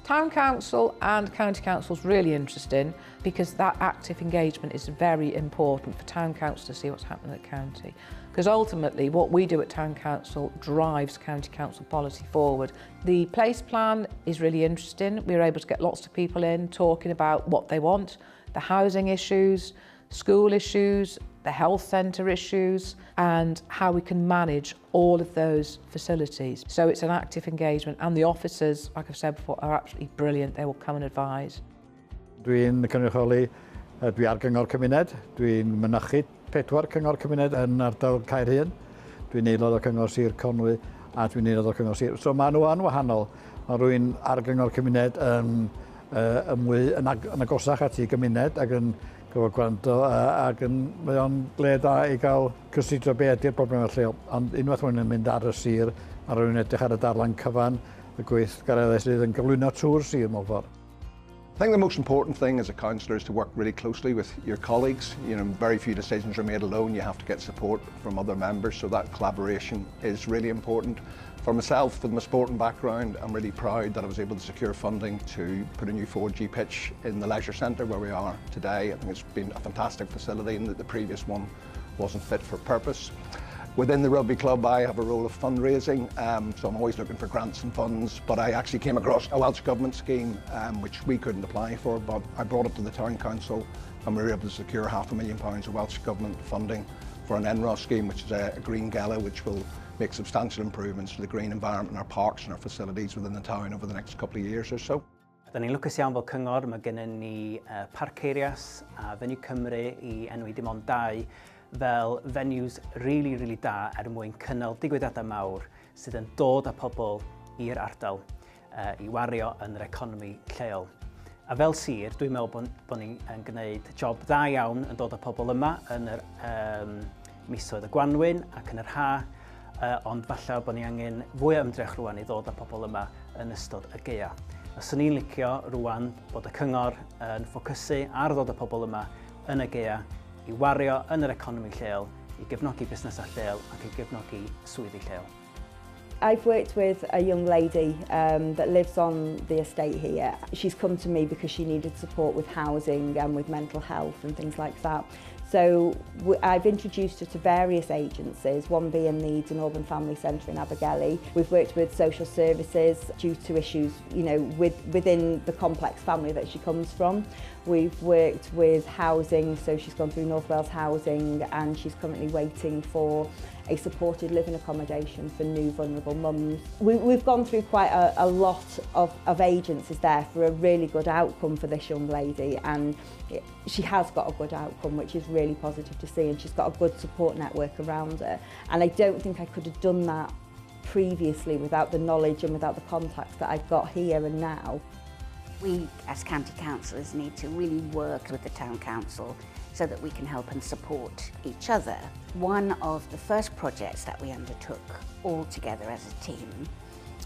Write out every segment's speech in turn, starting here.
Town council and county council is really interesting because that active engagement is very important for town council to see what's happening at county. Because ultimately what we do at town council drives county council policy forward. The place plan is really interesting. We were able to get lots of people in talking about what they want, the housing issues, school issues, the health centre issues, and how we can manage all of those facilities. So it's an active engagement, and the officers, like I've said before, are absolutely brilliant. They will come and advise. Dwi'n cynrychioli, dwi ar gyngor cymuned, dwi'n mynychu pedwar cyngor cymuned yn ardal Caerhun. Dwi'n aelod o Cyngor Sir Conwy a dwi'n aelod o Cyngor Sir. So maen nhw yn wahanol. Mae rhywun ar gyngor cymuned yn mwy yn agosach at ei gymuned ac yn gyfo gwrando ac yn, mae o'n le da i gael cysidro be ydy'r broblem lleol. Ond unwaith mae'n mynd ar y sir, a rhywun edrych ar y darllen cyfan, y gweithgareddau sydd yn gyflwyno trwy'r sir mewn ffordd. I think the most important thing as a councillor is to work really closely with your colleagues. Very few decisions are made alone. You have to get support from other members, so that collaboration is really important. For myself, with my sporting background, I'm really proud that I was able to secure funding to put a new 4G pitch in the leisure centre where we are today. I think it's been a fantastic facility and that the previous one wasn't fit for purpose. Within the rugby club, I have a role of fundraising, so I'm always looking for grants and funds, but I actually came across a Welsh Government scheme, which we couldn't apply for, but I brought it to the town council and we were able to secure £500,000 of Welsh Government funding for an NROS scheme, which is a green gala, which will make substantial improvements to the green environment in our parks and our facilities within the town over the next couple of years or so. Da ni'n lwcus iawn fel cyngor, mae gennym ni Parc Eirias a Venue Cymru i enwi dim ond dau fel venues really, really da er mwyn cynnal digwyddiadau mawr sydd yn dod â pobl i'r ardal i wario yn yr economi lleol. A fel sir, dwi'n meddwl bod ni'n yn gwneud job dda iawn yn dod â pobl yma yn yr misoedd y gwanwyn ac yn yr ha, ond falle bod ni angen fwy o ymdrech rwan i ddod â pobl yma yn ystod y gaea. A swn i'n licio rwan bod y cyngor yn ffocysu ar ddod â pobl yma yn y gaea i wario yn yr economi lleol, i gefnogi busnesau lleol ac i gefnogi swyddi lleol. I've worked with a young lady that lives on the estate here. She's come to me because she needed support with housing and with mental health and things like that. So I've introduced her to various agencies, one being the Dinorben Family Centre in Abergele. We've worked with social services due to issues within the complex family that she comes from. We've worked with housing, so she's gone through North Wales Housing and she's currently waiting for a supported living accommodation for new vulnerable mums. We've gone through quite a lot of agencies there for a really good outcome for this young lady, and she has got a good outcome, which is really positive to see, and she's got a good support network around her. And I don't think I could have done that previously without the knowledge and without the contacts that I've got here and now. We as county councillors need to really work with the town council so that we can help and support each other. One of the first projects that we undertook all together as a team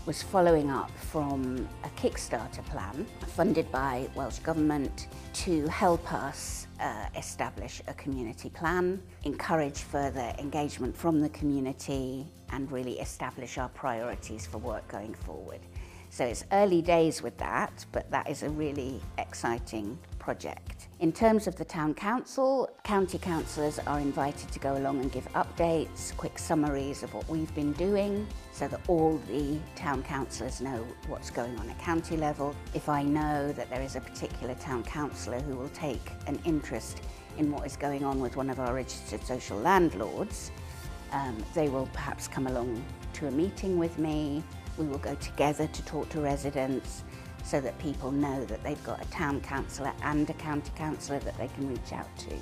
was following up from a Kickstarter plan funded by Welsh Government to help us establish a community plan, encourage further engagement from the community and really establish our priorities for work going forward. So it's early days with that, but that is a really exciting project. In terms of the town council, county councillors are invited to go along and give updates, quick summaries of what we've been doing, so that all the town councillors know what's going on at county level. If I know that there is a particular town councillor who will take an interest in what is going on with one of our registered social landlords, they will perhaps come along to a meeting with me. We will go together to talk to residents so that people know that they've got a town councillor and a county councillor that they can reach out to.